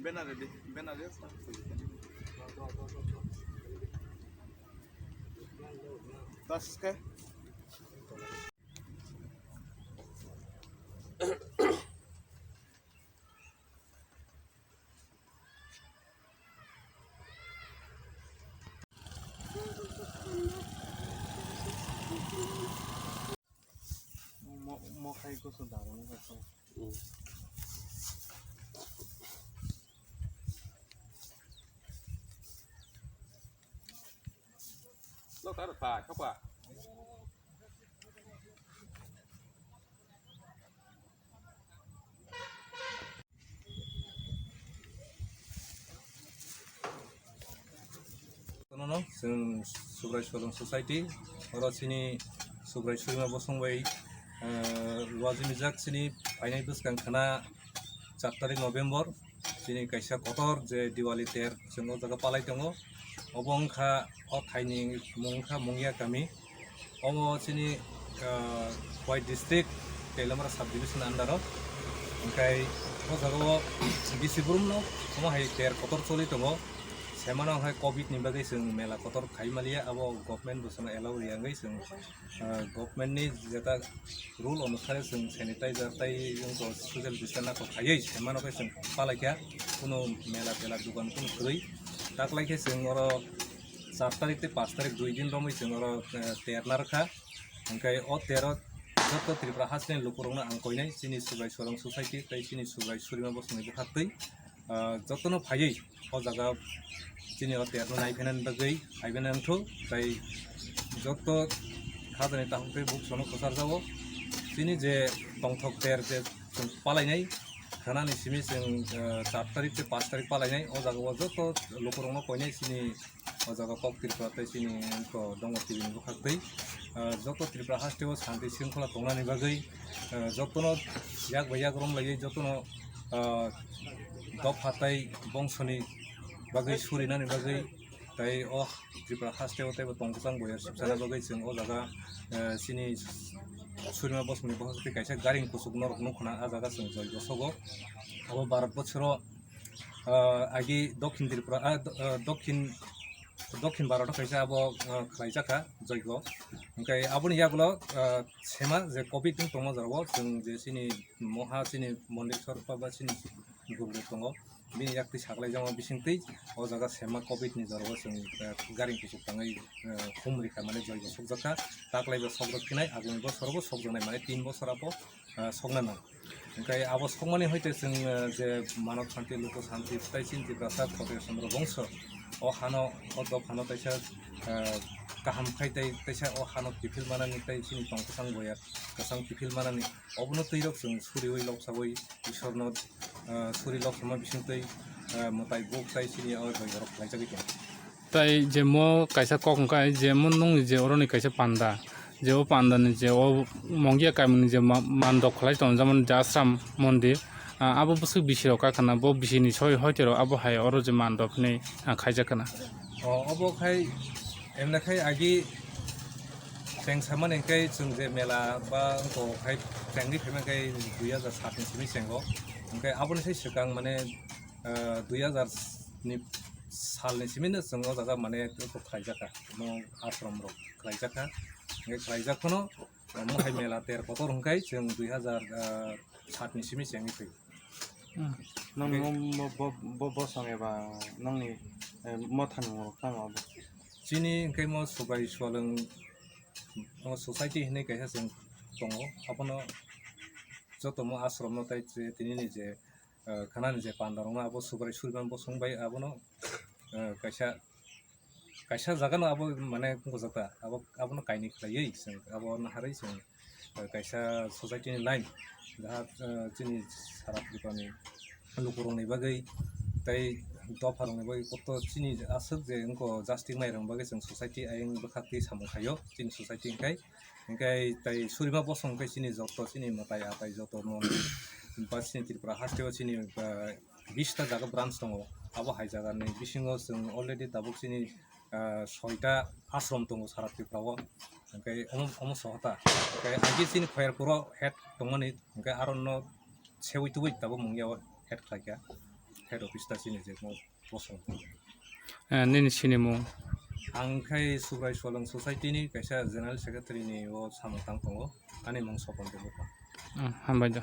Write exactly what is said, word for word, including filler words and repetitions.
Banner ready, banner ready. Tas ke? Tono no, chwng Subrai Solong Society, oro chini Subrai Surima bosong bai, eh, luajini jak chini phainai bwskang khna char tarik November, chini kaisa kotor je Diwali ter chwng o jaga palai tongo. Obo wngkha o thaini mung wngkha Mungia kami. Omo chini, ah, Khowai district, Teliamura sub division under o. Hwnkhe o jaga o bisi brum no omo hai ter kotor choli tongo. Semano hai covid ni bagwi chwng mela kotor khai maliya, abo government bo chwngno allow riya wngwi chwng, ah, government ni jeta rule onusare chwng sanitizer tai wngkha social distance no khaiwi semano khe chwng palaikha, kuno mela tela dukan kuno kwrwi. Taklaikhe chwng oro char tarik tei panch tarik dui din romwi chwng oro, eh, ter narwkha. Hwnkhe o ter o joto Tripura hasteni lukurokno ang koinai chini Subrai Solong Society tei chini Subrai Surima bosongni bwkhaktwi, ah, jotono phaiwi o jaga chini o terno naiphainani bagwi phaibaina wngthok tei joto khajani takhuk tei buksono kwcharjago. Chini je tongthok ter je chwng palainai, khanani simi chwng, eh, char tarik tei panch tarik palainai, o jaga o joto lukurokno koinai chini o jaga kok Tripura tei chini wngkha Dongor T V ni bwkhaktwi, eh, joto Tripura hasteo shanti shringkhola tongnani bagwi, eh, jotono yak bai yak romlaiwi jotono, eh, dopha tei bongsoni bagwi surinani bagwi tei o Tripura hasteo teibo tongkwchang boyar sipsana bagwi chwng o jaga, eh, chini Surima bosongni bwkhaktwi kaisa garing kuchuk norok nukkhna, ah jaga chwng joigo sogo. Abo Bharat bochoro, ah, agi Dokhin Tripura, ah, do-, ah, Dokhin, Dokhin Bharat o kaisa abo, ah, khlaijakha joigo. Hwnkhe aboni yagulo, ah, sema je covid wng tongma jorao chwng je chini moha chini Mondeswar ba chini guruk tongo, bini yaktwi saklaijakma bisingtwi o jaga sema covid ni jorao chwng, ah, garing kuchuk tangwi, ah, hum rikha mane joigo sokjakha. Taklaibo sok rwkhinai, agami bosorobo sokjaknai mane tin bosor abo, ah, sokna nang. Hwnkhe abo sokmani hoite chwng, eh, je manob shanti, luku shanti, tei chini Tiprasa Khotiyo Chandra bongso o hano, o dophano kaisa, eh, kaham khai tei kaisa o hano kiphil manani tei chini tong kwchang boya kwchang kiphil manani obono twi rok chwng suriwi loksawi Isorno, eh, suri loksama bisingtwi, eh, mwtai buk tei chini o joigo rok khlaijagwi tongo. Tai je mo kaisa kok hwnkhai je mo nungni je oroni kaisa panda, je o panda ni je o Mongia kaimoni je ma-, mandop khlai tongo, jemon je Ashram mondir, ah, abo bwswk bisi rok ka khna, bo bisi ni soi hoi tei rok abo hai oro je mandop hinui, ah, khaijak khna. O, obo khai emne khai agi cheng samani hwnkhe chwng je mela ba wngkha khai chengwi phaima khai dui hazar sat ni simi chengo, hwnkhe aboni sai swkang mane, ah, dui hazar ni salni simi no chwng o jaga mane khlaijakha, omo ashram rok khlaijakha, hwnkhe khlaijak phano omo hai mela ter kotor hwnkhe chwng dui hazar sat ni simi chengwi thwi. Hmm. Nokni hwnkhe mo, mo, bo, bo, bosong eba nokni, eh, mothani mung rok tamo abo? Chini hwnkhe mo Subrai Swalwng o society hinwi kaisa chwng tongo, abono joto mo ashram no tai tini ni je, eh, khanani je panda rok no abo Subrai Surima bosong bai abono, eh, kaisa, kaisa jaga no abo mane bujak ta, abo, abono kainwi khlaiwi chwng abo naharwi chwng, eh, kaisa society ni line jaha, eh, chini sara Tripura ni lukurokni bagwi tei dopharokni bagwi koto chini aswk je wngkha jastik mairokni bagwi chwng society ayang bwkhaktwi samung khaio chini society hwnkhe. Hwnkhe tei Surima bosong hwnkhe chini joto chini mwtai atai joto no ba chini Tripura hasteo chini, ah, bista jaga branch tongo. Abo hai jaga ni bisingo chwng already tabuk chini, ah, soita ashram tongo sara Tripura o. Hwnkhe omo, omo sohota. Hwnkhe agi chini Khoyerpuro head tongmani, hwnkhe aro no sewi tubui tabuk mungya o head khlaikha. Head office ta chini je mo bosong. Eh, nini sinimung? Ang khai Subrai Swalwng Society ni kaisa General Secretary ni o samung tang tongo. Ani mung Sopon Debbarma. Hmm, hambai do.